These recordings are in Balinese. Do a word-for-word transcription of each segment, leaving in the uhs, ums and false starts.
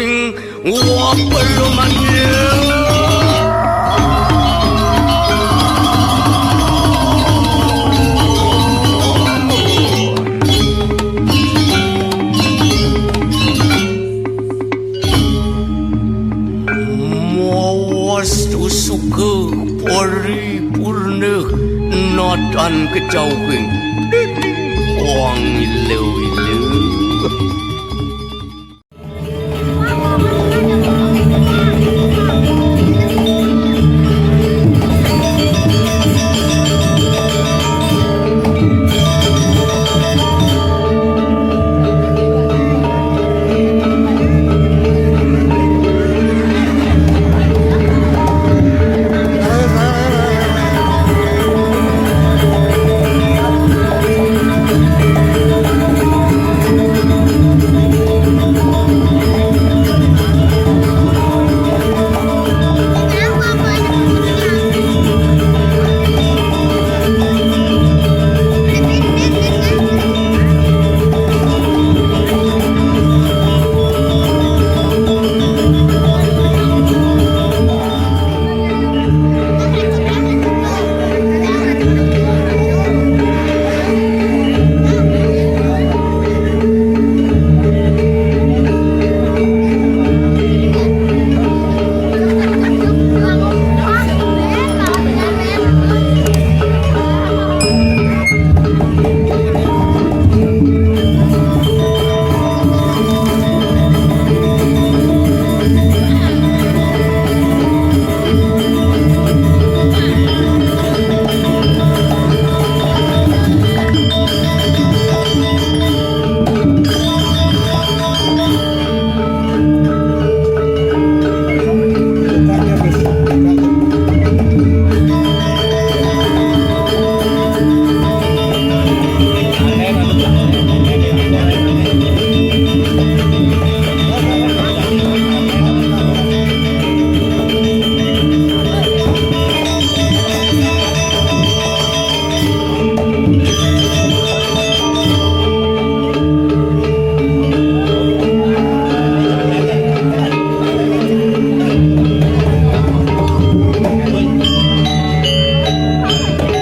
Wah, belum mati. Mawas tu suka paripurna natan kejauhing. Wang ilu-ilu.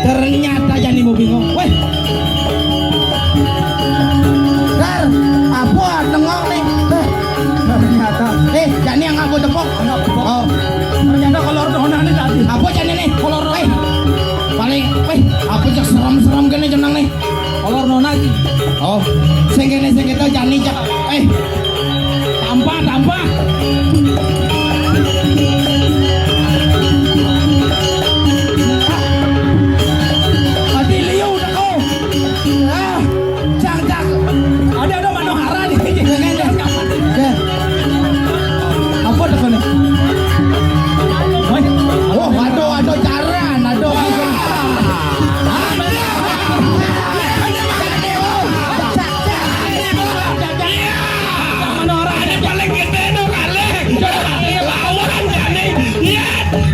Ternyata jani mau bingung. Weh. Dar, apa tengok nih? Ternyata. Eh, jani yang aku tepuk. Oh. Ternyata kalau nona ini tadi. Apa jani nih? Kalau eh. Paling, eh, apa cak serem-serem kene jeneng nih? Kolor nona iki. Oh, sing kene sing kita jani cak. Eh, tambah, tambah. Ati liu teko. Ah, cak, cak. Ada, ada manohara di sini. Apa teko nih? Woi. Oh, aduh, aduh, jaran, aduh, aduh. Mana orang ada paling gede tuh kali. Lawan jani. Ya,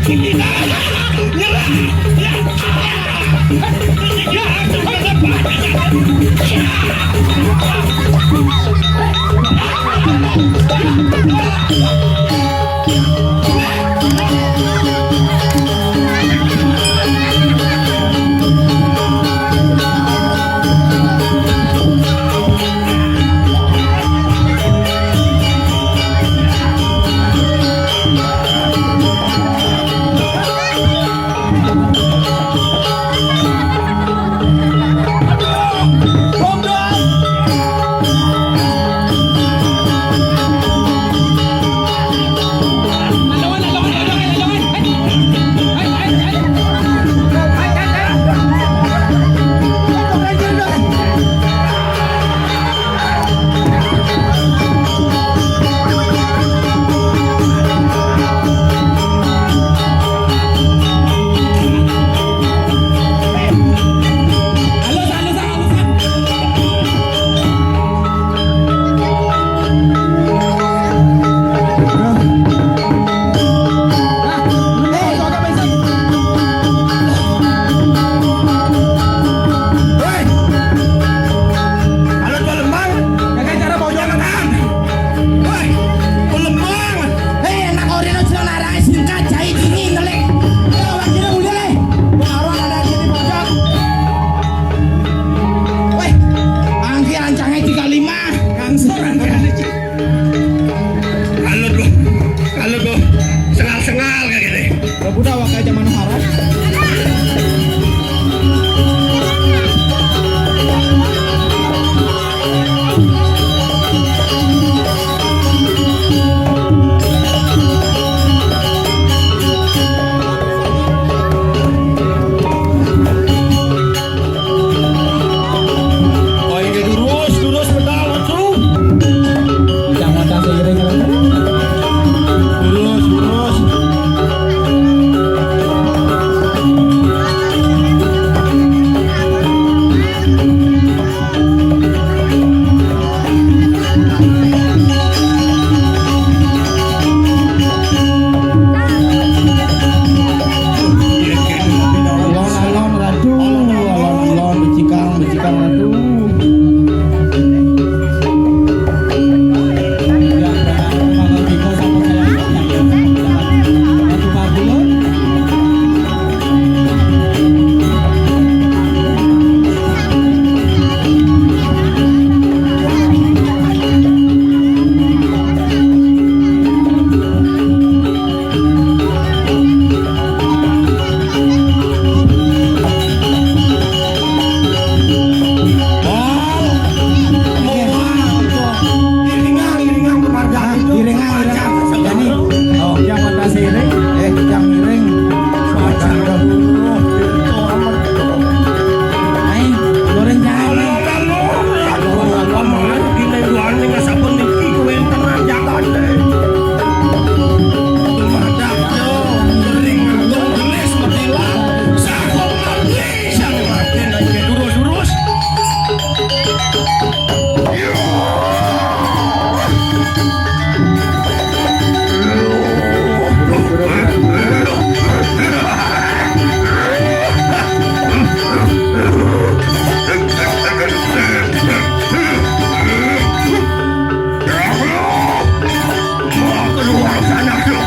kita nyerah. Ya. Iring ae, iring ae. Jani. Oh, yang pada sini. Eh, yang iring. Aing, goreng jangan. Aduh, aduh, aduh, aduh. Gini, gua nih nggak sabar nih, kewéntenan jangan deh. Madak, yo, kering, gelis, metilah. Sakok mati, sang mati, nanya durus-durus. Mau keluar sana, lu.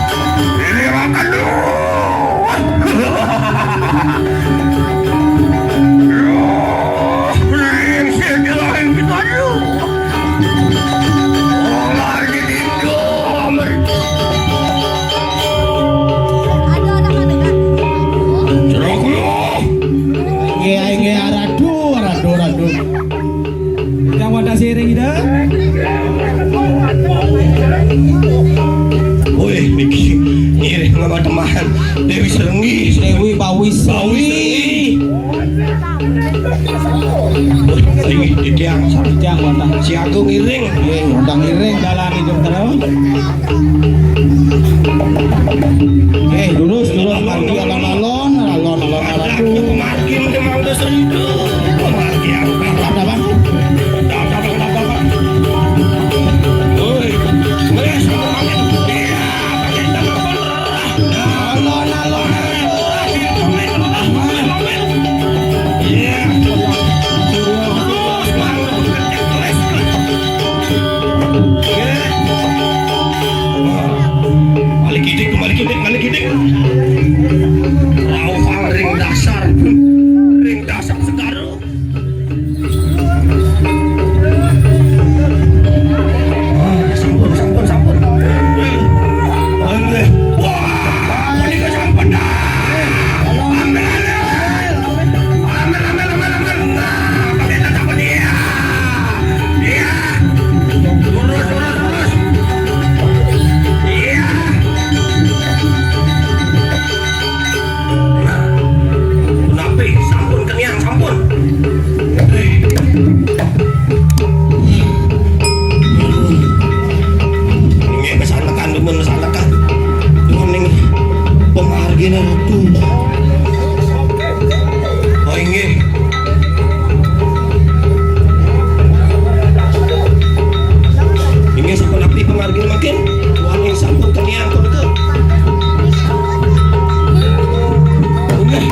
Ini makan lu. Lu, prinsip lain kita, lu. Olah di Indo, Amerika. Aduh, aduh, aduh, aduh. Jeruk lu. Nggih, nggih, aradu, aradu, aradu. Yang wadah siring ida. Woi, niki ngiring sama teman Dewi Serenggi. Dewi Pawis. Pawis Serenggi. Woi, ini dia. Siapa dia, wadah? Si Agung ngiring. Nggih, wadah ngiring. Jalan hidup terus. Eh, lurus, lurus, lurus, alon, alon, alon, alon, alon, alon. Ada pemargin memang dosa itu. Pemargin. Ada apa? Ada, ada, ada, ada. Woi, woi, sama makin. Iya, makin tambah bener. Alon, alon, alon. Iya. Terus, Bang. Balik kidik, balik kidik, balik kidik. Rauh ring dasar, ring dasar segara. Ah, sampun, sampun, sampun. Wah, ini kesampun dah. Ambil, ambil. Ambil, ambil, ambil, ambil. Nah, pakai tetap dia. Iya. Lurus, lurus, lurus. Iya. Nah, napi? Sampun keniang, sampun. Ini kesanakan, demen kesanakan. Demen ning penghargine Ratu. Oh, inggih. Inggih, sampun aktif penghargaan makin. Wani sampun keniang, kok itu. Inggih.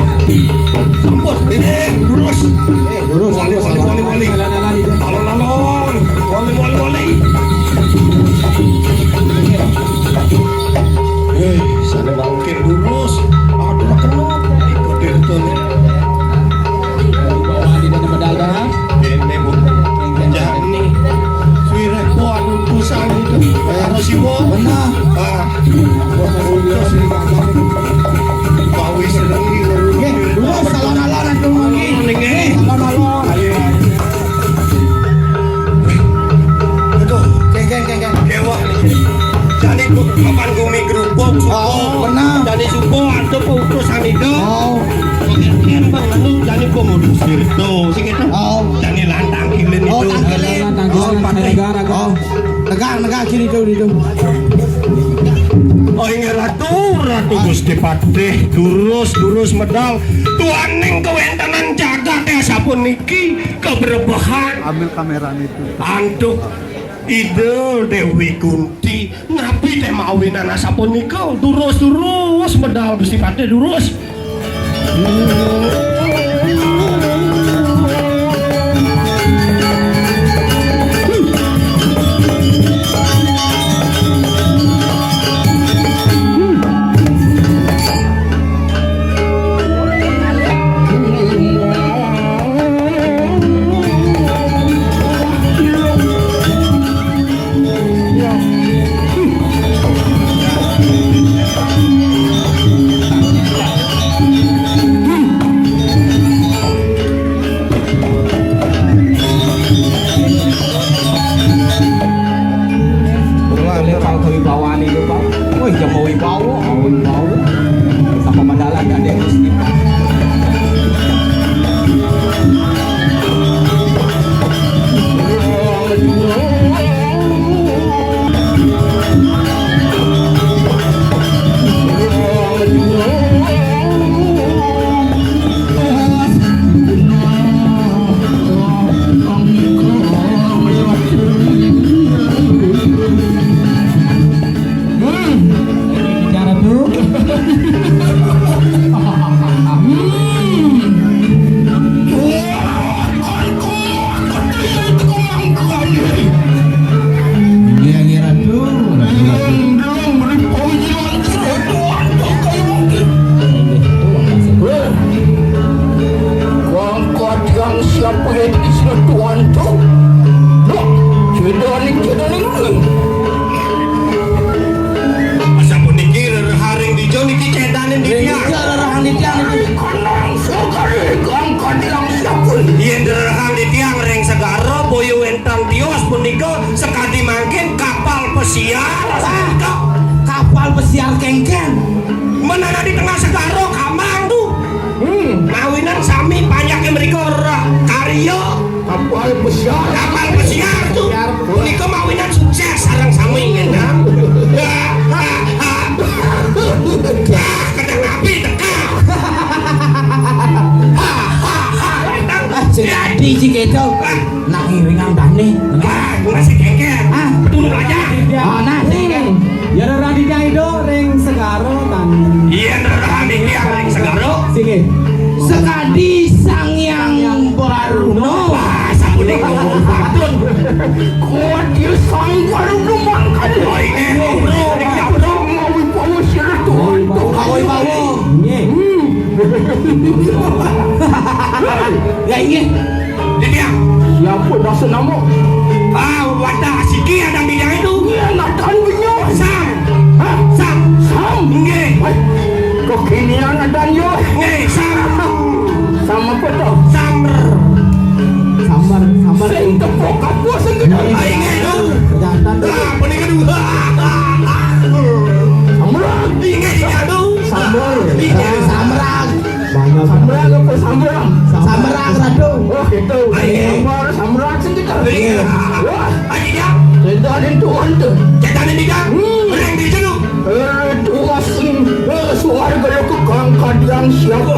Sampun, ini lurus. Eh, lurus, wali, lurus, wali, wali, wali. Alon-alon. Wali, wali, wali. Eh, sana mangkin lurus. Aduh, kenapa? Ikut itu nih. Wali dan medal dah. Ini, Bu. Jani. Suwireko anu utusan itu. Karo siwa. Benar. Ah. Utus ini. Bawi senengi. Nggih, lurus, alon-alon, aduh, nggih. Nggih, alon-alon. Aduh, geng, geng, geng, geng. Dewa. Jani, Bu, kapan gumi gerubuk, suko. Oh, benar. Jani suko, aduh, utusan itu. Oh. Yen bang anu jani pemutus itu, sing itu. Oh. Jani lantang kilin itu. Oh, tangkilin. Lantang kilin, oh, patih. Negara, oh. Negara, negara sini tuh, itu. Oh, inggih Ratu, Ratu Gusti Patih, durus, durus medal. Tuaning kewentenan jagat ya sapuniki kebrebehan. Ambil kameranya itu. Antuk Ida Dewi Kunti. Napi té mawinan asapunika? Durus, durus, medal Gusti Patih, durus. Bawane lho, Pak. Wih, jam mau wibawa, mau wibawa. Sama madalan ada Gusti. Hmm. Cara tuh. Hmm. Iya, iya, Ratu. Ratu, Ratu. Weh, kangkat yang siapa ya di sini tuan tu? Loh, cedani, cedani. Sapuniki rerehang ring dija niki cedani di tiang. Rerehang di tiang niki. Kanang sekali kangkat yang siapa? Yen rerehang di tiang ring segara boya wénten tios punika sakadi mangkin kapal pesiar. Ah, kapal pesiar kéngkén. Menana di tengah segara kamang tu. Hmm. Mawinan sami panjaké mrika ra-, karya. Kapal pesiar. Kapal pesiar tu. Pesiar. Punika mawinan sukses sareng sami ngendang. Ah, kadang api teka. Ah, sing adi sing kéto. Nak ngiring ambane. Ah, masih kéngkén. Ah, turu aja. Ah, nah, sing. Ya, reradikan itu ring segara tan. Iya, reradikan ring segara. Sing. Sekadi Sang Hyang Baruna. Wah, sapunika patut. Kuat ya Sang Baruna mangkane. Oh, ini, bro, ini, bro. Mau bawa sirah tuan. Mau bawa. Nggih. Hmm. Ya, inggih. Titiang. Siapa dasa nama? Ah, wadah siki ada titiang itu. Iya, nadan punya. Sam. Hah? Sam. Sam. Nggih. Weh, kekinian nadan yo. Nggih, Sam. Sam apa to? Samr. Samr, samr. Sing tepuk apa sing gedhe? Nggih. Ah, inggih, itu. Jantan. Ah, apa nih, aduh. Samr. Inggih, inggih, aduh. Samr. Inggih. Samrang. Banyak. Samrang apa samrang? Samrang, Ratu. Oh, gitu. Ayo. Samrang, samrang sing kita. Iya. Wah. Ayo, ya. Setan itu hantu. Setan ini, ya. Hmm. Orang di sana. Eh, tuas ini. Eh, suarga lo ke kangkat yang siapa?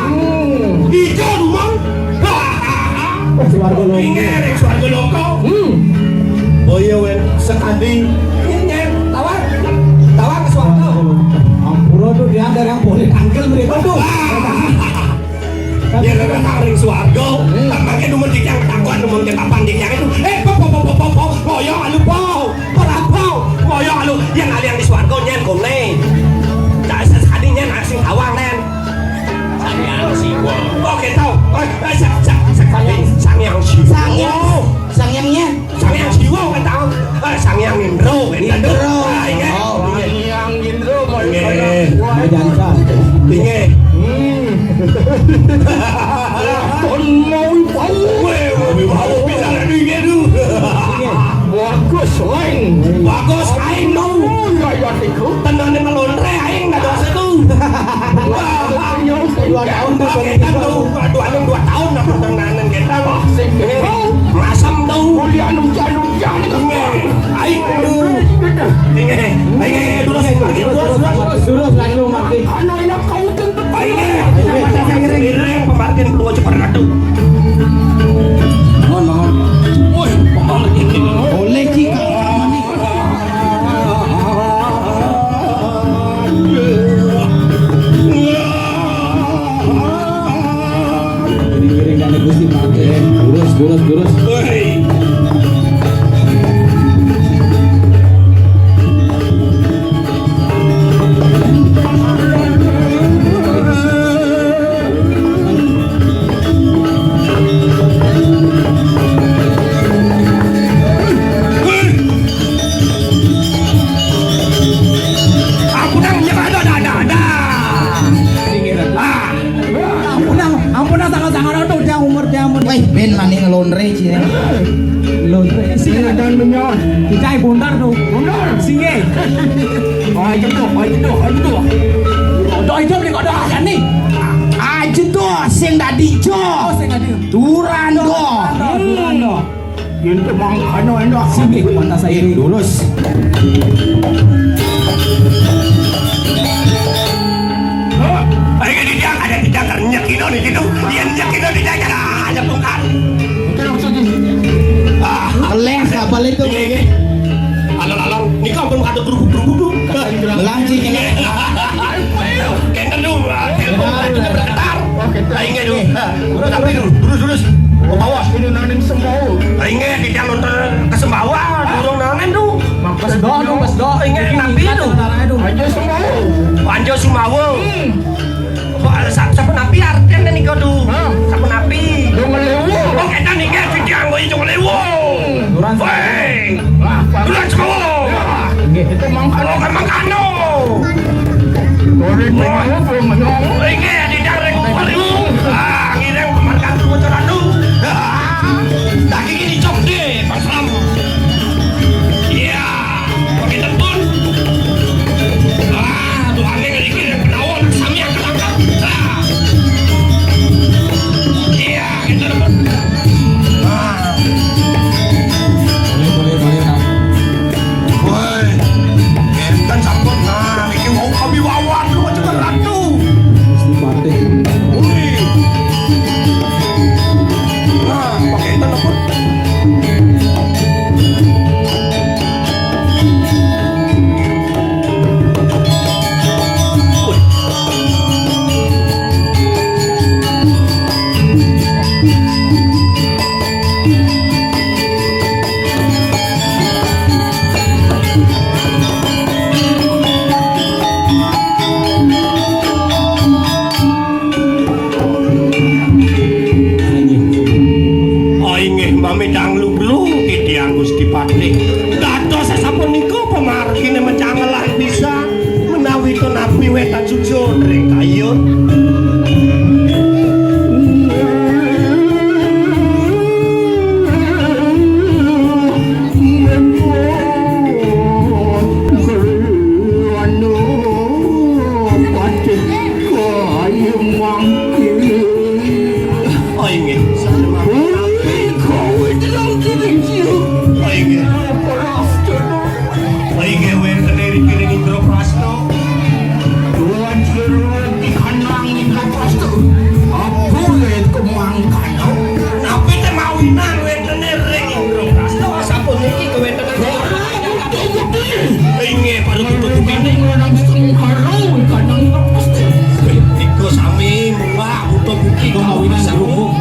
Hmm. Hijau, Bang. Swarga loka. Inggih, ring swarga loka. Hmm. Oh iya, wén. Sekadi. Nyen, nyen. Tawang. Tawang ke swarga. Ampura tuh dia ada yang boleh tangkel mereka tuh. Wah. Yen rerehang ring swarga, hmm, tampake dumun titiang takon dumun ketapan titiang itu. Eh, pop, pop, pop, pop, pop, ngoyong alu, pop. Ora, pop. Ngoyong alu. Yen aliang di swarga, nyen kone. Tak sekadi nyen asing tawang, Nen. Sang Hyang Siwa. Oke, tau. Eh, eh, sa-, sa-, sa-, Sang Hyang. Sang Hyang Siwa. Sang Hyang. Oh. Sang Hyang Siwa, oke, tau. Eh, Sang Hyang Indra, oke, tau. Indra. Ah, iya. Oh, iya. Sang Hyang Indra, mau. Iya. Mau janca. Iya. Hmm. Pun mau, mau. Weh, mau, mau. Bisa lagi, iya, tuh. Iya. Bagus, Leng. Bagus, aing, no. Oh, iya, iya, itu. Tenane melonre, aing, nggak dosa, tuh. Wah. Dua tahun tuh, oke, kan tuh, dua tahun, dua tahun, apa tenangan kita, wah, sing, eh, masam tuh. Kuliah hujan-hujan, aing tuh. Ini, ini, ini, terus, terus, terus, terus, lalu mati. Anak-anak kau tentu. Aing, ini, ini, pembatin perlu cepat ratu. Mohon, mohon. Woi, pembatin. Oleh Cika. Ngiring-ngiring kali Gusti Patih. Lurus, lurus, lurus. Woi. Aku nang nyerah dah, dah, dah, dah. Ah. Ampun, ampun, sangat-sangat tuh dia umur dia ampun. Weh, ben mani ngelonre sih. Lonre sih. Iya, dan menyon. Cai bundar tu. Bundar. Singgih. Oh, itu tu, oh, itu tu, oh, itu tu. Dok itu beli kau dah ni. Ah, itu tu sing dadi jo. Oh, sing dadi. Turan do. Turan do. Hmm. Turan do. Yen tu mang kano endak. Singgih, pantas saya. Eh, lurus. Ayo, dia ada tidak kernyek ino ni gitu. Dia nyek ino tidak ada, ada bongkar. Bukan maksudnya. Ah, keleh kapal itu. Iya, iya. Alon-alon, ni kau pun ada gerubuk-gerubuk tu. Belang sih, keleh. Kena tu, ah, telepon, ada bergetar. Oke, tak ingat tu. Terus tapi tu, terus, terus. Ke bawah. Ini naning semua. Ingat, kita nonton ke Sembawa, turun naning tu. Pesdo tu, pesdo. Ingat, nabi tu. Aja semua. Panjo Sumawa. Hmm. Wah, sa-, sapa napi artine nika tu? Hah? Sapa napi? Jong Lewo. Oh, kita nika cuci anggo Jong Lewo. Duran. Weh. Wah, Duran semua. Ya. Nggih. Itu mangkano. Oh, kan mangkano. Sore. Wah. Belum menyong. Inggih, tidak regu baru. Ah, ngiring pemarkan tu bocoran tu. Ah, daging ini cok deh, Pak Sam. Iya. Pakai tepung. Ah, tuhannya kayak gini, penawar, sami yang ketangkap. Ah. Iya, kita tepung. Ah. Boleh, boleh, boleh, Kang. Woi, enten sampun. Nah, iki mau kami wawan, lu macam ratu. Mesti patih. Wih. Nah, pakai enten apa? Oh, inggih, mami dangluglu titiang Gusti Patih. Dados sasapunika pamargine mencangelan pisan menawi to napi wetan sujud ring kayun. Anu, patih kaya mangke. Oh, inggih. Wih, kowe tenang, tenang, Cio. Oh, inggih. Peras, tenang. Oh, inggih, wenten ring Indraprasta. Tuan Jero di kandang Indraprasta. Apa le kemangkana? Napi te mawinan wentene ring Indraprasta? Sapuniki kawenten. Inggih, para putu bukane. Nika sami munggah putu buki. Mawinan gerubuk.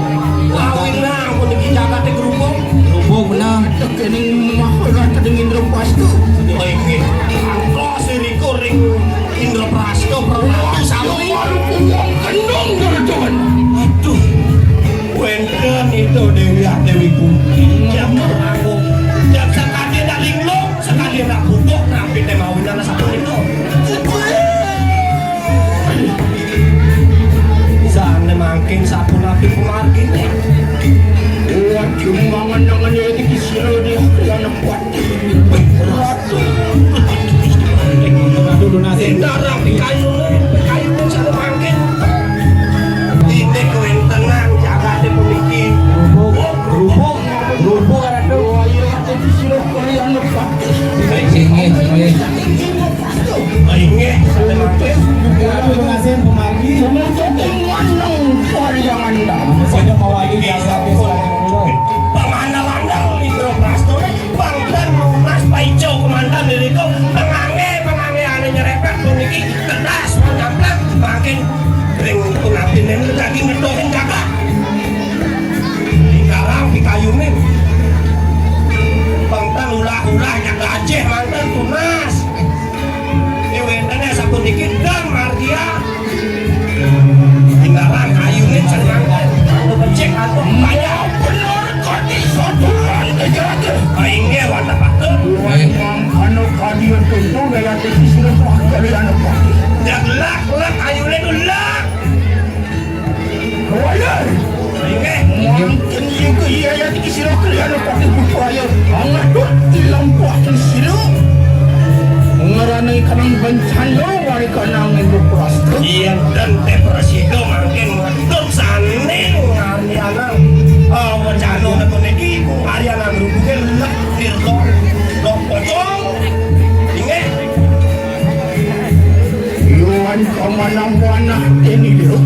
Mawinan puniki jagate gerubuk. Gerubuk menang. Tekening Maharata ring Indraprasta. Oh, inggih. Angka sirika ring Indraprasta, Prabu sami. Wong kendung, Duryudana. Aduh. Wenten itu Dewi Dewi Kunti. Jam aku. Jam sakadi dak linglung, sakadi dak kutuk, napi te mawinan sapunika. Sane mangkin sapunapi pamargine. Wah, cuma ngenang-ngenang iki sira dia kelana kuat. Wih, ratu. Aduh, lunasin. Darah pikayune, pikayune sane mangkin. Dene kawentenan jagate puniki. Rubuk, rubuk, rubuk, Ratu. Oh, iya, ati sira kalian lepas. Inggih, inggih. Inggih, sane mangkin. Ratu lunasin pamargi. Sumangga manang karyangan. Manusia mawali biasa, biasa. Pamandal-andal Indraprasta. Pangdan lunas paica kemanten irika, pengangge, pengangge ane nyerepet puniki kedas, panjaplang, makin ring pengabdine dadi ngedohin jagat. Lingkarang pikayune. Pangdan ulah-ulah nyak gajih manten tunas. Wentene sapuniki dan margia. Lingkarang kayune sing manten. Atau becik atau kaya. Bener kati satuan kejati. Inggih, wonten patut. Anu kadian tentu daya titi sudah kalian pati. Dak lak, lak kayune tu lak. Kawaya. Inggih. Mangkin sing kaya ati iki sira kaliyan Patih Putraya. Angadut dilampah sira. Ngranaé kanang bencana wari kanang Indraprasta. Yén ten té prasida mangkin ngedut sané ngarianang. Ah, wacana puniki ngarianang rubungé lek tirta. Lok pocong. Inggih. Yoan kamanang panah ini lho.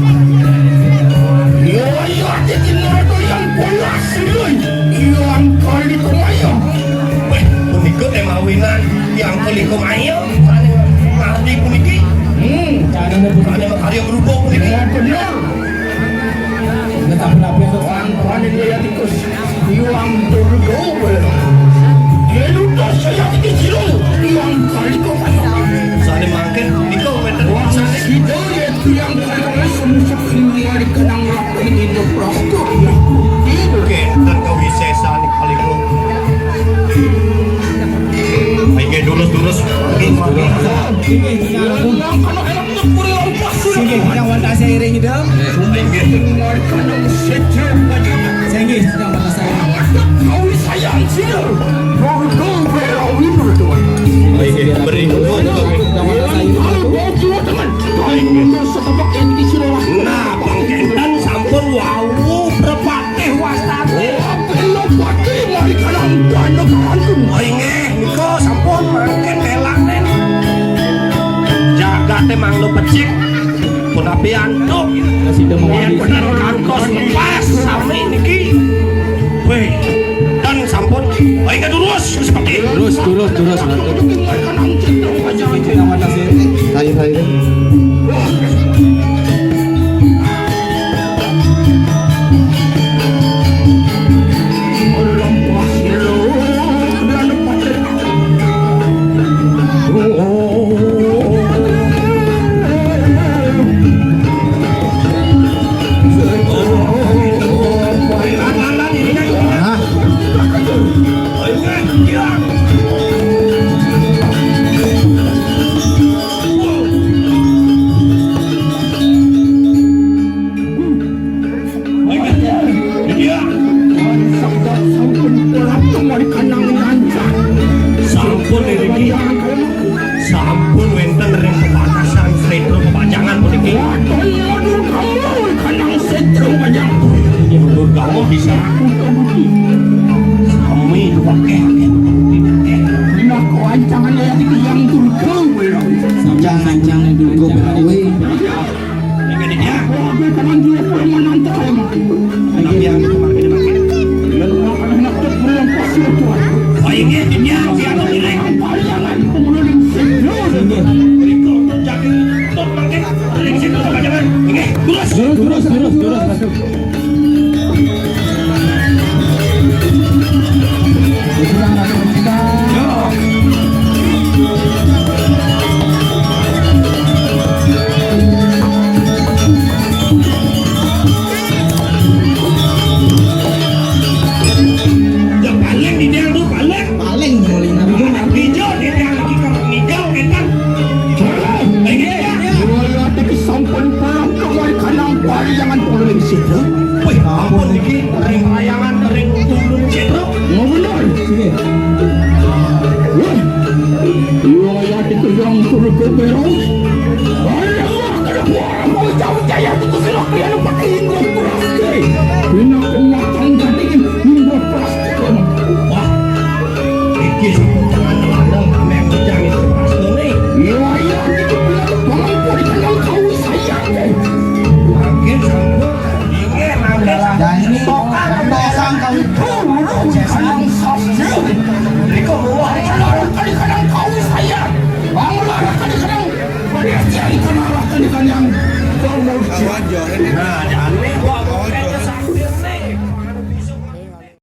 Yoan yati tinarto yang polas siloi. Yoan kali kumaya. Wéh, punika temawinan yang kali kumaya. Sané ngarti puniki. Hmm. Sané makarya berhubung puniki. Ya, bener. Tetap benar. Wan, wan, ini ya tikus. Iwang Durga. Yén utus saya iki jero, Iwang Kalika. Sané mangkin nika wénten. Wah, sané sida yén tiyang kalika semusuk ing mari kenang lakon Indraprasta. Kénten kawisésan kalika. Inggih durus-durus. Inggih, inggih. Inggih, inggih. Inggih, inggih. Singgih, ingkang wantah saya iring ida. Singgih, ingkang wantah saya. Nah, pangkénten sampun wau prepatih wastane. Inggih, nika sampun mangkin telangen. Jagate manglo becik. Punapi antuk. Yen bener kantos pas sami niki. Weh, dan sampun. Baik, durus, Gusti. Durus, durus, durus. Ayo, ayo. Sampun niki. Sampun wenten ring pepatasan Setra Pepajangan puniki. Waton modul kamu kanang Setra Pajang. Ini mundur kamu bisa. Kami itu pakai. Nah, kau ancangan ya yang turun. Jangan-jangan dulu gue. Terus, terus, terus, terus. Ya paling di dia tuh paling. Paling paling. Hijau di dia lagi kalau ngigal kan. Ini ya. Sampun pulang kemari kanang pariangan puluh ring sida. Wih, ampun iki ring pariangan ring puluh ring sida. Mau bener. Sini. Wah. Iya, ya, itu yang suruh ke Bero. Ayo, mau jauh jaya itu sudah kalian pakai Indra Prasasti. Bina rumah tangga ini Indra Prasasti. Wah. Iki sampun tangan telanang, ameng ngejang itu Prasasti. Iya, iya, itu punya bangun pun kenal kau saya. Mangkin sampun, inggih mangkin sampun. Dan ini kok kentosang kau itu. Iku muah kali kadang kau saya. Bangunlah kali kadang. Pada siang itu malah kali kadang. Nah, dan ini kok